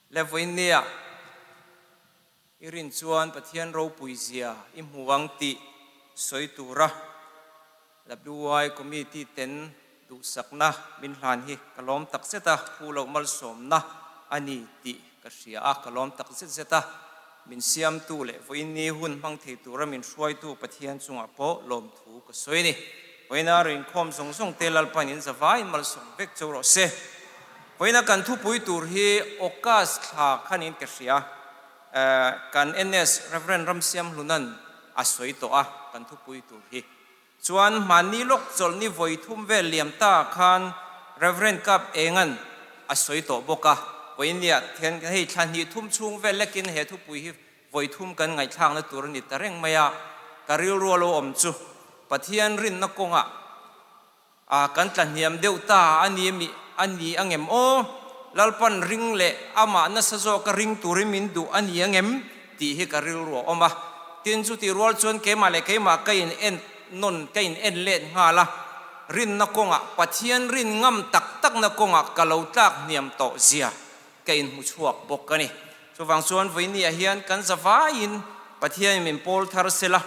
Le vawiinnia i rin chuan Pathian ropui zia i hmu ang tih sawi tura WY Committee ten duhsakna min hlan hi ka lawm tak zet a, phu loh malsawmna a ni tih ka hria a, ka lawm tak zet zet a, min siamtu leh vawiinni hun hmang thei tura min hruaitu Pathian chungah pawh lawmthu ka sawi a ni. Vawiina rinkhawm zawng zawng te Lalpan in zavai malsawm vek cho rawh se. Vawiina kan thupui tur hi August thla khanin ka hria. Kan NS Rev. Ramsiamhlunan a sawi tawh a kan thupui tur hi. Chuan hmanni lawk chawlhni vawi thum vel liam ta khan Rev. Kap Engan a sawi tawh bawk a. Vawinia thian hei thla hnih thum chhung vel lekin he thupui hi vawi thum kan ngaihthlakna tur a ni ta reng mai a. Ka rilru a lo awm chu Pathian rinna kawngah A kan tla hniam deuh ta a ni mi a ni angem aw? Lalpan ring leh amah nasa zawka ring turin min duh a ni angem? tih hi ka rilru a awm a. Tin, chutih rual chuan keimah leh keimah ka in en nawn, ka in en let nghal a. Rinna kawngah, Pathian rin ngam tak takna kawngah ka lo tlak hniam tawh zia ka in hmu chhuak bawk a ni. Chuvang chuan vawinia hian kan zavaiin Pathianin min pawl thar sela,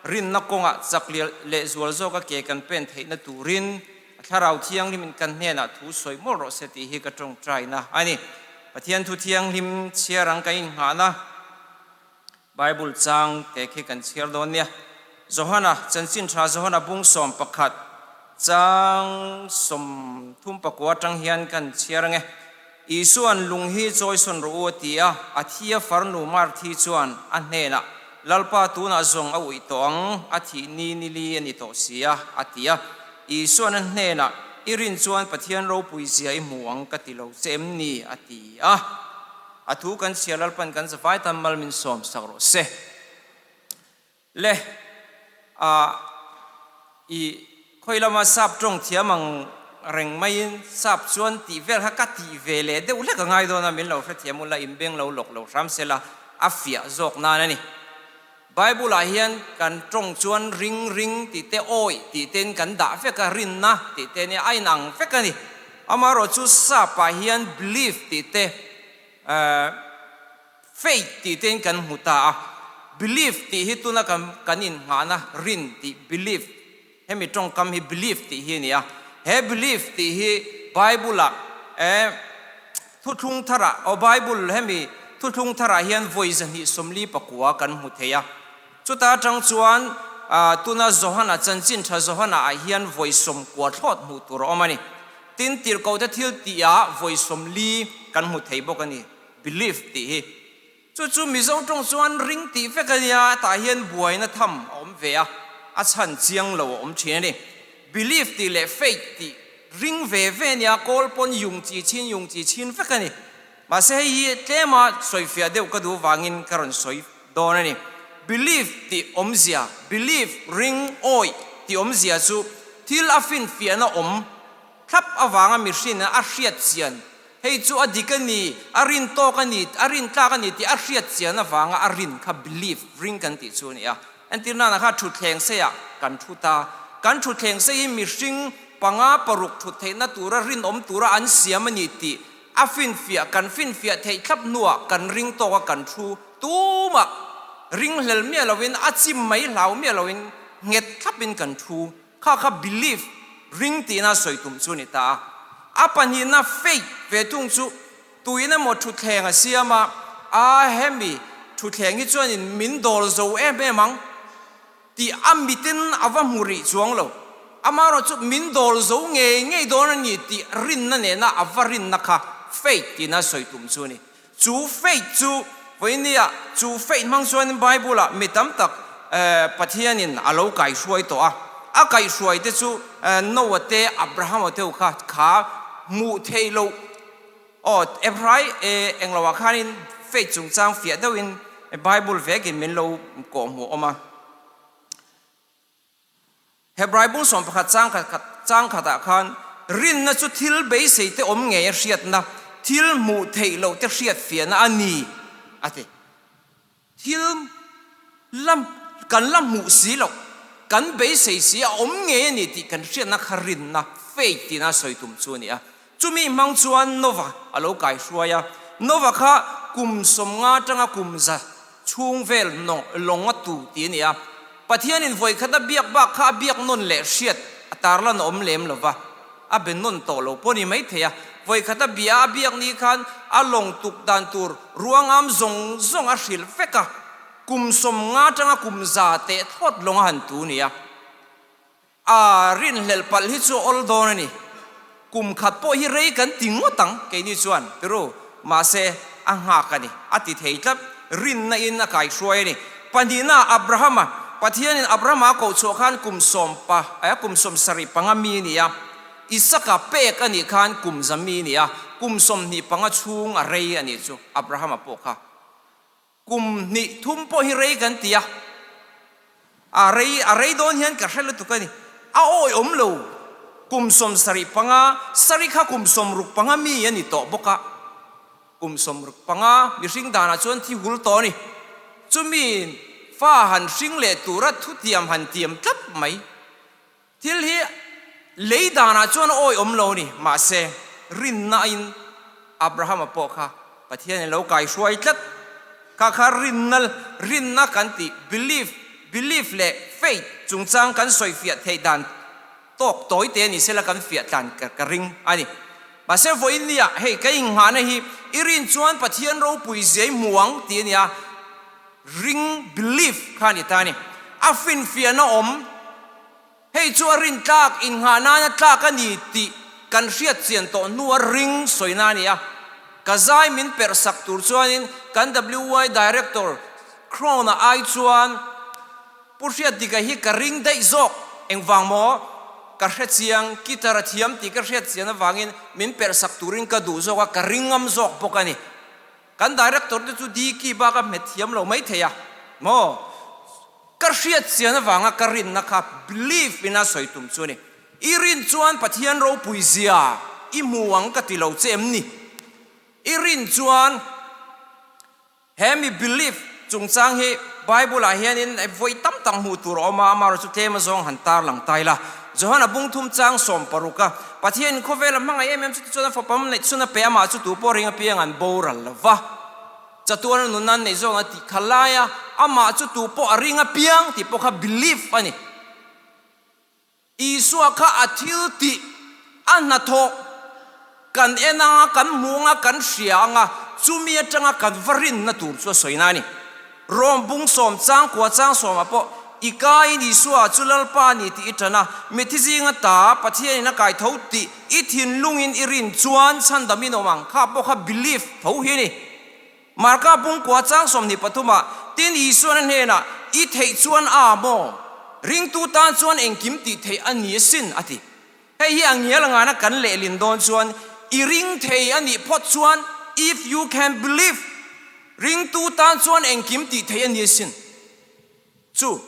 rinna kawngah chak leh zual zawka ke kan pen theihna turin a Thlarau Thianghlimin kan hnenah thu sawi mawlh rawh se tih hi ka tawngtaina a ni. Pathian thu thianghlim chhiar ang kan innghahna Bible chang te khi kan chhiar dawn nia. Johana, Chanchin Tha Johana bung 11 chang 34 atang hian kan chhiar ange. Isua'n lung hi chawisawn rawh u a ti a, a thi a farnu Marthi chuan a hnenah, Lalpa tunah zawng a uih tawh ang, a thih ni ni li a ni tawh si a, a ti a. Isua'n a hnenah, I rin chuan Pathian ropui zia i hmu ang ka ti lo che em ni? a ti a. A thu kan chhia Lalpan kan zavai tan mal min sawm sak rawh se. Le, a, i khawi lama sap tawng thiam ang reng maiin sap chuan tih vel kha ka tih ve leh deuh hlek a ngai dawn a, min lo hrethiam ula inbeng lo lawk lo hram sela a fiah zawk nan a ni. Bible ah hian kan tawng chuan ring ring tih te awih tih tein kan dah vek a, rinna tih te nia a inang vek a ni. Amaherawhchu sap ah hian belief tih te, Faith tih te in kan hmu ta a, belief tih hi tuna kan kan innghahna rin tih belief, hemi tawngkam hi belief tih hi a ni a, he belief tih hi Bible ah eh thuthlung tharah aw Bible hemi thuthlung tharah hian vawi 249 kan hmu thei a, chuta atang chuan tuna Johana chanchin tha Johana ah hian vawi 90 thlawt hmuh tur a awm a ni. Tin, tirhkohte thil tih ah vawi 40 kan hmu thei bawk a ni. Belief tih hi chu chu Mizo tawng chuan ring tih vek a nia, tah hian buaina tham a awm ve a, a chhan chiang lo a awm thin a ni. Belief tih leh faith tih ring ve ve a nia, kawl pawn yung chi chhin yung chi chhin vek a ni. Mahse hei hi tlema sawifiah deuh ka duh vangin ka rawn sawi dawn a ni. Belief tih awmzia, belief, ring, awih tih awmzia chu thil a finfiahna awm thlap avanga mihrin a hriat chian Hei chu a dik a ni, a rin tawk a ni, a rin tlak a ni tih a hriat chian avanga a rin kha belief, ring kan tih chu a ni a. Entir nana kha thutthleng seiah kan thu ta. Kan thutthleng sei hi mihring panga paruk thut theihna tura rinawm tura an siam a ni tih a finfiah, kan finfiah theih thlap hnuah kan ring tawk a kan thu tumah ringhlel miah loin a chim mai hlau miah loin nghet thlapin kan thu. Kha kha belief, ring tihna sawi tum chu a ni ta a. A pahnihna faith ve thung chu tuin emaw thutthleng a siam a, a hemi thutthleng hi chuanin min dawl zo em em ang tih a mitin a va hmu rih chuang lo. Amaherawh chu min dawl zo ngei ngei dawn a ni tih rinna nena a va rinna kha faith tihna sawi tum chu a ni. Chu faith chu vawinia chu faith hmang chuanin Bible-ah mi tam tak Pathianin a lo kaihruai tawh a. A kaihruai te chu Noah te, Abrahama te ho kha kha hmuh theih loh aw Ebrai engloah khanin faith chungchang fiah deuhin Bible vekin min lo kawhhmuh awm a. Hebrai bung 11 chang khat chang khatah khan rinna chu thil beisei te awm ngei a hriatna, thil hmuh theih loh te hriat fiahna a ni, a ti. Thil la kan la hmuh si loh, kan beisei si a awm ngei a ni tih kan hriatna kha rinna, faith, tina sawi tum chu a ni a. Chumi hmang chuan Nova a lo kaihruai a. Nova kha kum 50 atanga kum 100 chhung vel lawng a tu tih a ni a. Pathianin vawikhat a biak bak kha a biak nawn leh hriat a tarlan a awm lem lo va, a be nawn tawh lo pawh a ni maithei a. Vawikhat a bia a biak ni khan a lawng tuk dan tur ruangam zawng zawng a hrilh vek a, kum 50 atanga kum 100 teh thlawt lawng a han tu nia. A rinhlelh palh hi chu a awl dawn a ni. Kum khat pawh hi rei kan ti ngawt ang keini chuan tiru. Mahse, a nghak a ni. A ti thei tlat. Rinna in a kaihruai a ni. Pahnihna, Abrahama. Pathianin Abrahama a koh chhuah khan kum sawm pa, eh, kum 75 mi a ni a. Isaka pek a nih khan kum 100 mi a ni a. Kum 25 chhung a rei a nih chu Abrahama pawh kha. Kum hnih thum pawh hi rei kan ti a, a rei a rei dawn hian ka hre lutuk a ni. A awi awm lo, kum 75, sarih kha kum 65 mi a ni tawh bawk a, kum 65 mihring danah chuan thi hul tawh a ni. Chumi fa han hring leh tura thutiam han tiam tlat mai. Thil hi lei danah chuan a awi awm lo a ni, mahse rinnain Abrahama pawh kha Pathianin lo kaihruai tlat. Kha kha rinna, rinna kan tih, belief, belief leh faith chungchang kan sawifiah theih dan tawk tawi te ni sela kan fiah tlan ka ring a ni. Mahse vawiin nia hei ka inghahna hi i rin chuan Pathian ropui zia i hmu ang tih a nia, Ring, belief, kha a ni ta a ni. A finfiahna awm, hei chu a rin tlak, inngah nana tlak a ni tih kan hriat chian tawh hnua ring sawina a ni a. Ka zai min perh sak tur chuanin kan WY Director Crown-a ai chuan Pu Hriatdika hi ka ring daih zawk, engvang maw? Ka hre chiang, guitar a thiam tih ka hriat chian avangin min perh sak turin ka duh zawk a, ka ring ngam zawk bawk a ni. Kan director te chu Diki bak a hmet thiam lo mai thei a maw? Ka hriat chian avanga ka rinna kha believe in a sawi tum chu a ni. I rin chuan Pathian ropui zia i hmu ang ka ti lo che em ni? I rin chuan he mi believe chungchang hi Bible ah hianin vawi tam tak hmuh tur a awm a, amaherawhchu chu tlem azawng han tarlang ta ila. Johana bungthum chang 60 a, Pathianin khawvel a hmangaih em em chu tichuan a fapa neih chhun a pe amah chu tu pawh ring apiang an boral lo va, chatuan a nunna an neih zawng a tih kha lai a, amah chu tu pawh a ring apiang tih pawh kha belief a ni. Isua kha a thil tih a hnathawh kan en anga, kan hmu anga, kan hria anga, chumi atanga kan va rinna tur chu a sawina a ni. Rom bung sawm chang kua chang sawmah pawh, I kaiin Isua chu Lalpa a ni tih i ṭan a, mithi zinga ta Pathianin a kai tho tih i thinlungin i rin chuan chhandamin awm ang. Kha pawh kha belief tho hi a ni. Marka bung kua chang 23ah, Tin Isuan a hnenah, I theih chuan a maw? Ringtu tan chuan engkim tih theih a ni asin, a ti. Hei hi a ngial ngana kan lehlin dawn chuan i ring thei a nih phawt chuan, if you can believe, ringtu tan chuan engkim tih theih a ni asin. Chu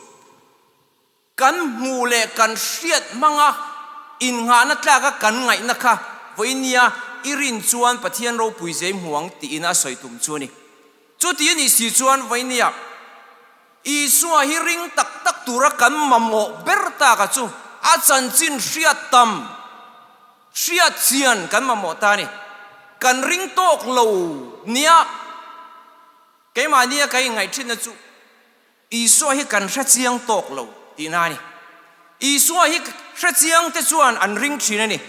kan hmuh leh kan hriat hmanga innghahna tlaka kan ngaihna kha vawinia i rin chuan Pathian ropui zei hmu ang tiin a sawi tum chu a ni. Chuti a nih si chuan vawinia Isua hi ring tak tak tura kan mamawh ber taka chu a chanchin hriat tam, hriat chian kan mamawh ta a ni. Kan ring tawk lo nia keimahnia ka inngaih thinna chu Isua hi kan hre chiang tawk lo tihna a ni. Isua hi hre chiang te chuan an ring thin a ni.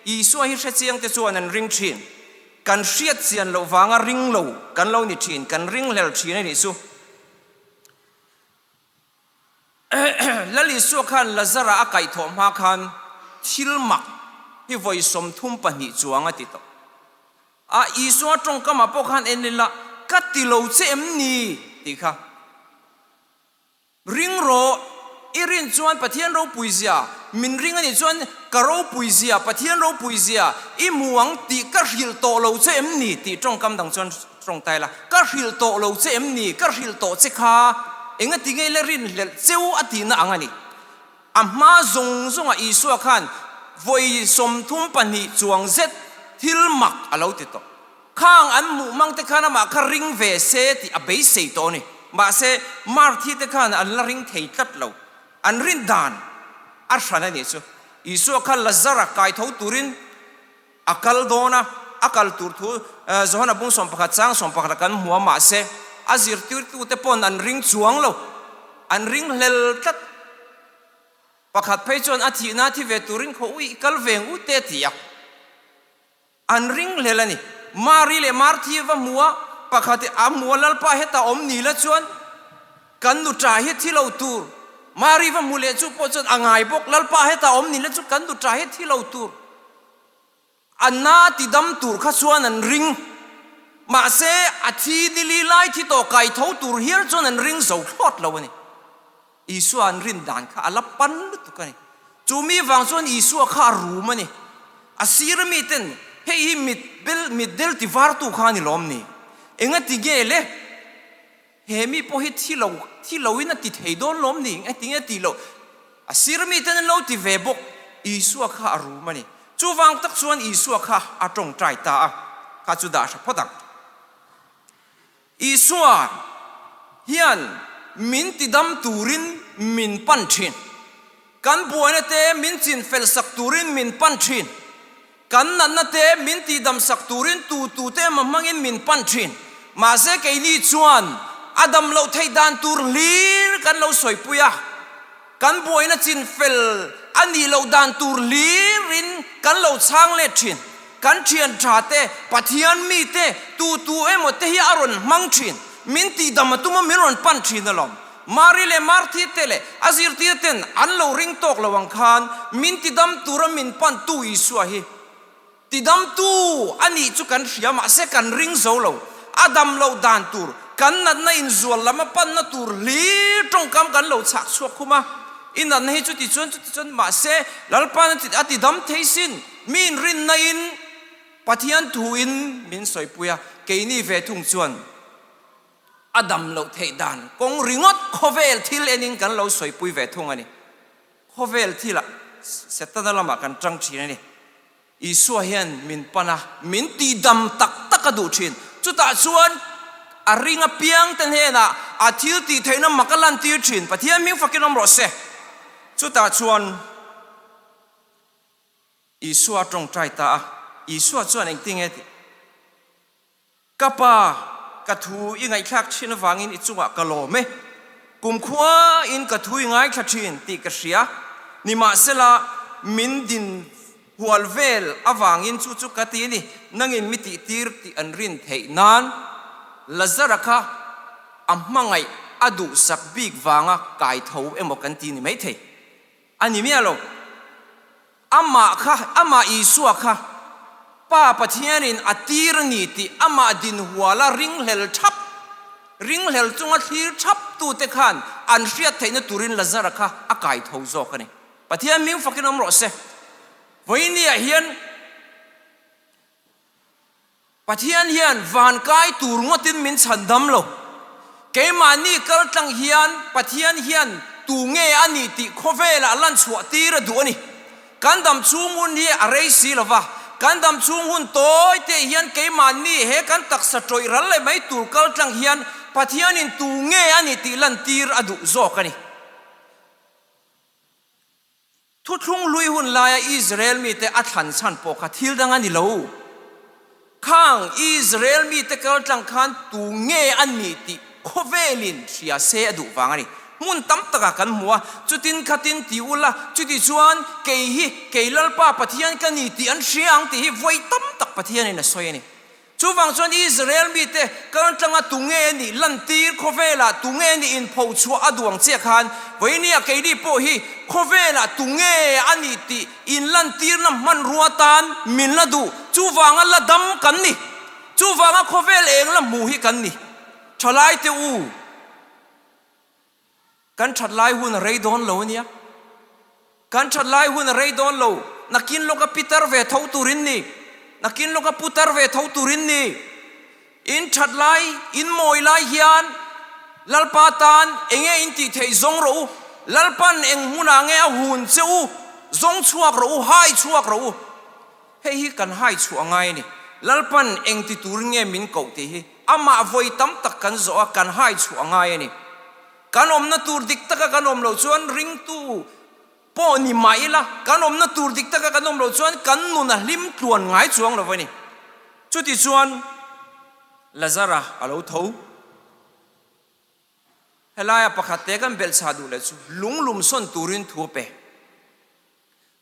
Isua hi hre chiang te chuan an ring thin. Kan hriat chian loh vanga ring lo kan lo ni thin, kan ringhlel thin a nih chu. Lal Isua khan Lazara a kaihthawh hma khan thil mak hi vawi 32 chuang a ti tawh. A, Isua tawngkamah pawh khan en ila, Ka ti lo che em ni? tih kha. Ring rawh, i rin chuan Pathian ropui zia, min ring a nih chuan ka ropui zia, Pathian ropui zia i hmu ang tih ka hrilh tawh lo che em ni tih tawngkam dang chuan tawngtai la, ka hrilh tawh lo che em ni, ka hrilh tawh che kha engati nge ila rinhlelh cheu a tihna ang a ni. A hma zawng zawngah Isua khan vawi 32 chuang zet thil mak a lo ti tawh. Khang an hmuh mang te khan amah kha ring ve se tih a beisei tawh a ni. Mahse, Marthi te khan an la ring thei tlat lo. An rin dan a hran a nih chu. Isua kha Lazara kai tho turin a kal dawn a. a kal tur thu Johana bung 11 chang 11 ah kan hmu a, mahse a zirtirtute pawn an ring chuang lo, an ring hlel tlat. Pakhat phei chuan a thihna thi ve turin khaw ui i kal veng u te a ti a. An ring hlel a ni. Mari leh Marthi va hmu a, pakhat i a hmu a, Lalpa hetah awm ni la chuan kan nu ṭa hi thi lo tur. Mari va hmu leh chu pawh chuan a ngai bawk, Lalpa hetah awm ni la chu kan nu ṭa hi thi lo tur. A na ti dam tur kha chuan an ring. Mahse, a thi nili lai thi tawh kai tho tur hial chuan an ring zo thlawt lo a ni. Isua an rin dan kha a la pan lutuk a ni. Chu mi vang chuan Isua kha a rum a ni. A sir mi ten, Hei hi mit bel, mit del ti vartu kha a ni lawm ni? Engati nge le? He mi pawh hi thi lo, thi loin a ti thei dawn lawm ni? Engati nge a tih loh? A sir mi ten an lo ti ve bawk. Isua kha a rum a ni. Chuvang tak chuan Isua kha a tawngtai ta a, kha chu dah hra phawt ang. Isua hian min tidam turin min pan thin. Kan buaina te min chinfel sak turin min pan thin. Kan natna te min tihdam sak turin tu tu te emaw hmangin min pan thin. Mahse keini chuan a dam loh theih dan tur hlir kan lo sawipui a. Kan buaina chin fel a nih loh dan tur hlirin kan lo chhang let thin. Kan thian tha te, Pathian mi te, tu tu emaw te hi a rawn hmang thin. Min tihdam a tum a min rawn pan thin alawm. Mari leh Marthi te leh a zirtir ten an lo ring tawk lo ang khan min tidam tura min pan tu Isua hi Tidamtu a nih chu kan hria mahse kan ring zo lo. A dam loh dan tur, kan natna inzual lam a panna tur hlir tawngkam kan lo chhak chhuak khum a. I natna hi chuti chuan chuti chuan mahse Lalpa'n a tidam thei sin. Mi inrinna in Pathian thu in min sawipui a, keini ve thung chuan a dam loh theih dan kawng ringawt khawvel thil enin kan lo sawipui ve thung a ni. Khawvel thilah Setana lamah kan tang thin a ni. Isua hian min pan a, min tihdam tak tak a duh thin. Chutah chuan a ring apiang te hnenah a thil tih theihna mak a lantir thin. Pathian hming fakin awm rawh se. Chutah chuan Isua a tawngtai ta a. Isua chuan engtinge tih? Ka Pa, ka thu i ngaihthlak thin avangin i chungah ka lawm e. Kumkhuain ka thu i ngaithla thin tih ka hria. Nimahsela, min din hual vel avangin chu chu ka ti a ni. Nangin mi tihtir tih an rin theih nan Lazara kha a hmangaih a duhsak bik vanga kai tho emaw kan ti ni maithei. A ni miah lo. Amah kha, amah Isua kha Pa Pathianin a tir a ni tih amah dinhuala ringhlel thap, ringhlel chunga thlir thap tute khan an hriat theihna turin Lazara kha a kai tho zawk a ni. Pathian hming fakin awm rawh se. Vawinia hian. Pathian hian van kai tur ngawtin min chhan dam lo. Keimahni kal tlang hian Pathian hian tu nge a nih tih khawvelah lan chhuah tir a duh a ni. Kan dam chhung hun hi a rei si lo va, kan dam chhung hun tawi te hian keimahni he kan taksa tawih ral leh mai tur kal tlang hian Pathianin tu nge a nih tih lan tir a duh zawk a ni. Thuthlung hlui hun laia Israel mite a thlan chhan pawh kha thil dang a ni lo. Khang Israel mite kal tlang khan tu nge a nih tih khawvelin hria se a duh vang a ni. Hmun tam takah kan hmu a, chutin khatin ti ula, chuti chuan kei hi kei Lalpa Pathian ka ni tih an hria ang tih hi vawi tam tak Pathianin a sawi a ni. Chuvang chuan Israel mite kaltlanga tunge nih lantir khawvelah tunge nih inphochhuah a duang chiah khan vawinia keini pawh hi khawvelah tunge a nih tih inlantirna hmanrua tan min la duh. Chuvanga la dam kan ni. Chuvanga khawvel eng la hmu hi kan ni. Thalaite u. Kan that lai hun a rei dawn lo ania. Kan that lai hun a rei dawn lo. Nakin lawka pitar ve tho tur in ni. Nakin lawka putar ve tho tur in ni. In that lai, in mawi lai hian Lalpa tan enge in tih theih zawng rawh u. Lalpan eng hmunah nge a hun che u zawng chhuak rawh u, hai chhuak rawh u. Hei hi kan hai chhuah a ngai a ni. Lalpan eng ti turin nge min koh tih hi amah vawi tam tak kan zawh a, kan hai chhuah a ngai a ni. Kan awmna tur dik taka kan awm loh chuan ringtu pawh ni mah ila, kan awmna tur dik taka kan awm loh chuan kan nun a hlim tluan ngai chuang lo a ni. Chutichuan Lazara a lo tho. Helaia pakhat te kan belhchhah duh leh chu lunglum sawn turin thu a pe.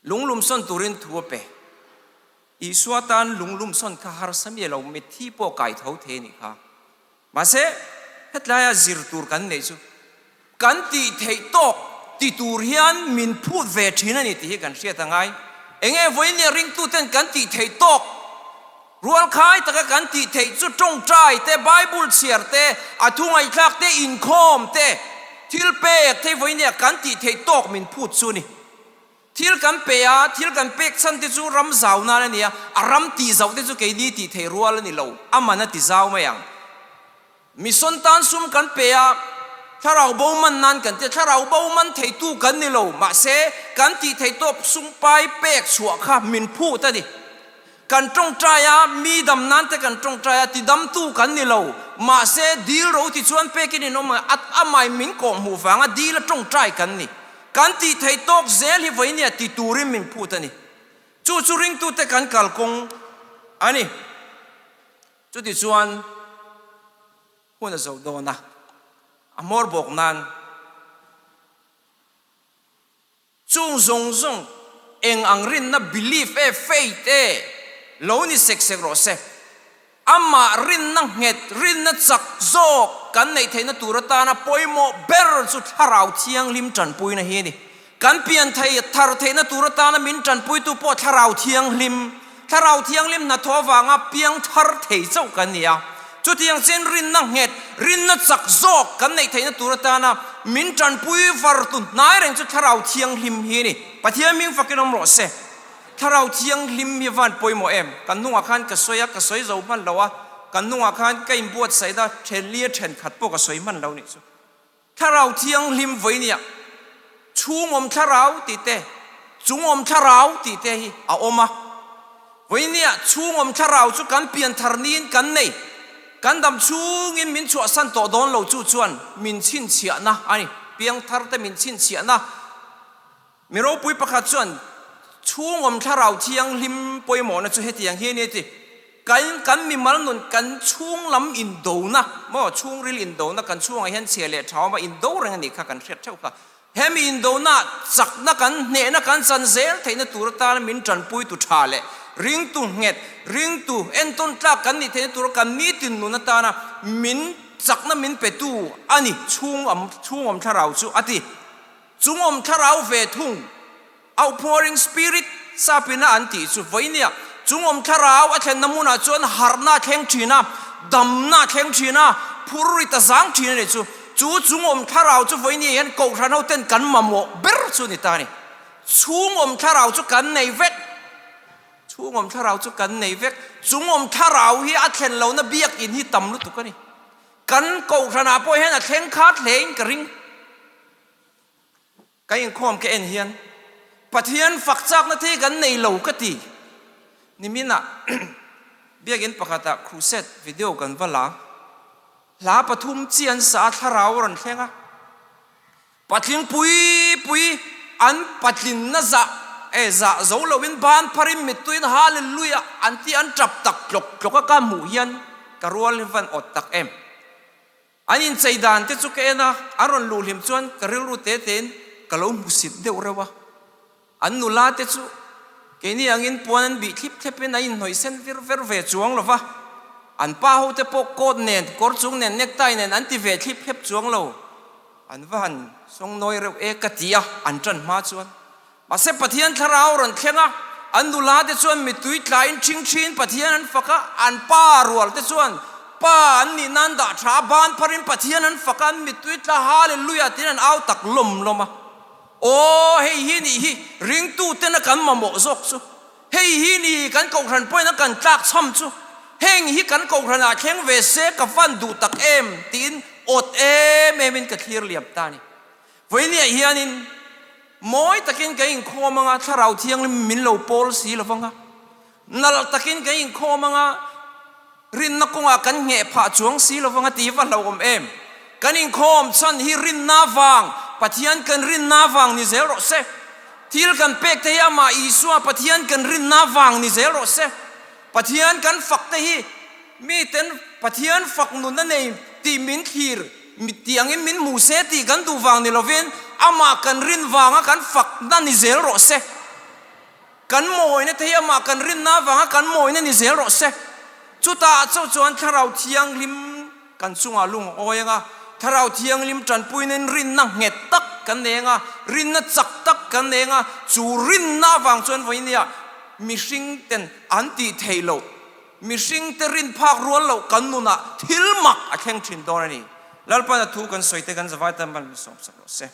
Lunglum sawn turin thu a pe. Isua tan lunglum sawn kha harsa mi lo, mitthi pawh kai tho thei a nih kha. Mahse, hetlaia zir tur kan neih chu kan tih theih tawk ti tur hian min phut ve thin a ni tih hi kan hriat a ngai. Enge vawiin ringtuten kan tih theih tawk Rualkhai taka kan tih theih chu tawngtai te, Bible chhiar te, a thu ngaihthlak te, inkhawm te, thil pek thei vawinia kan tih theih tawk min phut chu a ni. Thil kan pe a, thil kan pek chhan te chu ram zau nan a ni a, a ram tih zauh te chu keini tih theih rual a ni lo, a man a ti zau mai ang. Mission tan sum kan pe a, thlarau bo man nan kan ti a, thlarau bo man theitu kan ni lo, mahse kan tih theih tawp sum pai pek chhuah kha min phut a ni. Kan tawngtai a, mi dam nan te kan tawngtai a, tidamtu kan ni lo, mahse dil ro ti chuan pekin in awm a, amai min kawh hmuh vanga dil a tawngtai kan ni. Kan tih theih tawk zel hi vawinia ti turin min phut a ni. Chu chu ringtute kan kalkawng a ni. Chutichuan hun a zo dawn a, a hmawr bawk nan chung zawng zawng eng ang rinna belief e, faith e lo ni sek sek rawh se. Amah rinna nghet, rinna chak zawk kan neih theihna tur atana pawimawh ber chu Thlarau Thianghlim tanpuina hi a ni. Kan pian thei thar theihna tur atana min tanpuitu pawh Thlarau Thianghlim, Thlarau Thianghlim hnathawh avanga piang thar thei chauh kan ni a. Chutiang chen rinna nghet, rinna chak zawk kan neih theihna tur atana min tanpui vartu hnai reng chu Thlarau Thianghlim hi a ni. Pathian hming fakin awm rawh se. Thlarau Thianghlim hi van pawimawh em? Kan hnungah khan ka sawi a, ka sawi zo hman lo a, kan hnungah khan ka inbuatsaih na thenli a thenkhat pawh ka sawi hman lo nih chu. Thlarau Thianghlim vawinia chhungawm thlarau tih te, chungawm thlarau tih te hi a awm a. Vawinia chhungawm thlarau chu kan pianthar niin kan nei. Kan dam chhungin min chhuahsan tawh dawn lo chu chuan min chhinchhiahna a ni. Piangthar te min chhinchhiahna. Mi ropui pakhat chuan chhungawm thlarau thianghlim pawimawhna chu hetiang hi a ni a ti, Kan kan mimal nun kan chhung lam indona maw chhungril indona kan chhungah hian chhia leh tha awm a indo reng a nih kha kan hriat theuh kha. Hemi indona chakna kan hnehna kan chan zel theihna tur atana min tanpuitu tha leh ringtu nghet, ringtu entawn tlak kan nih theihna tura kan nitin nun atana min chakna min petu a ni chhungawm chhungawm thlarau chu a ti. Chungawm thlarau ve thung, outpouring spirit, sapina an tih chu vawinia chungawm thlarau a thlenna hmunah chuan harhna a thleng thin a, damna a thleng thin a, phur rit a zang thin a ni chu. Chu chungawm thlarau chu vawinia hian kohhran ho ten kan mamawh ber chu a ni ta a ni. Chhungawm thlarau chu kan nei vek. Chhungawm thlarau chu kan nei vek. Chungawm thlarau hi a thlen lohna biakin hi tam lutuk a ni. Kan kohhranah pawh hian a thleng khat hlein ka ring. Ka inkhawm ka en hian Pathian fak chakna thei kan nei lo ka ti. Niminah biakinn pakhatah crusade video kan va la. Hla pathum chi an sa a, thlarau a rawn thleng a. Patling pui pui an patlinna zah e zah zo loin ban pharin mittuiin Hallelujah an ti an tap tak tlawk tlawk a ka hmuh hian ka rual hi van awt tak em. An inchei dan te chu ka en a, an rawn luh hlim chuan ka rilru te tein ka lo hmusit deuh reuh a. An nula te chu keini angin puan an bih thlip thlepin an inhnawih sen vir ver ve chuang lo va, an pa ho te pawh coat nen, kawr chung nen, necktie nen an ti ve thlip thlep chuang lo. An va han sawngnawi reuh e ka ti a, an ṭan hma chuan. Mahse Pathian thlarau rawn thleng a, an nula te chuan mittui tlaiin ṭhing ṭhin Pathian an fak a, an pa rual te chuan pa an nih nan dah ṭha a, ban pharin Pathian an fak a, an mittui tla Hallelujah tiin an au tak lawm lawm a. Aw, hei hi nih hi ringtu tena kan mamawh zawk chu. Hei hi ni kan kohhran pawhin a kan tlak chham chu. Heng hi kan kohhranah thleng ve se ka van duh tak em tiin awt em emin ka thlir liam ta a ni. Vawinia hianin mawi takin kan inkhawm anga Thlarau Thianghlim min lo pawl si lo vanga, nalh takin kan inkhawm anga rinna kawngah kan ngheh phah chuang si lo vanga tih hi va hlauhawm em? Kan inkhawm chhan hi rinna vang, Pathian kan rinna vang ni zel rawh se. Thil kan pek te hi amah Isua Pathian kan rinna vang ni zel rawh se. Pathian kan fak te hi miten Pathian fak nun a nei tih min thlir tih angin min hmu se tih kan duh vang ni lovin amah kan rin vanga kan fakna ni zel rawh se. Kan mawina te hi amah kan rinna avanga kan mawina ni zel rawh se. Chutah chauh chuan Thlarau Thianghlim kan chungah lung a awi anga, Thlarau Thianghlim tanpuinin rinna nghet tak kan nei anga, rinna chak tak kan nei anga, chu rinna avang chuan vawinia mihring ten an tih theih loh, mihring te rin phak rual loh kan nunah thil mak a thleng thin dawn a ni. Lalpan a thu kan sawi te kan zavai tan ban min sawmsak rawh se.